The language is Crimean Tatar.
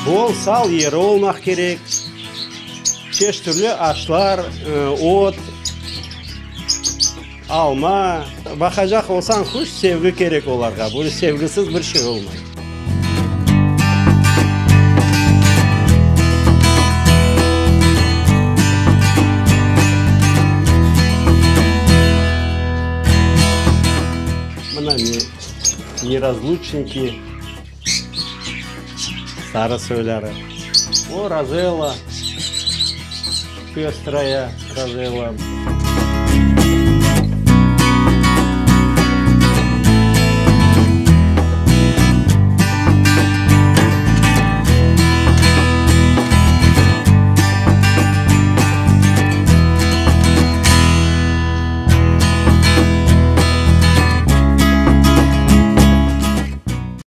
Bol sal yeri olmaq kerek. Çeşit türlü aşlar, ot, alma. Baqacaq olsañ, quş, sevgi kerek olarğa. Böyle sevgisiz bir şey olmay. Mına nerazluçniki, sarı soyları. O, rozella, pestraya rozella.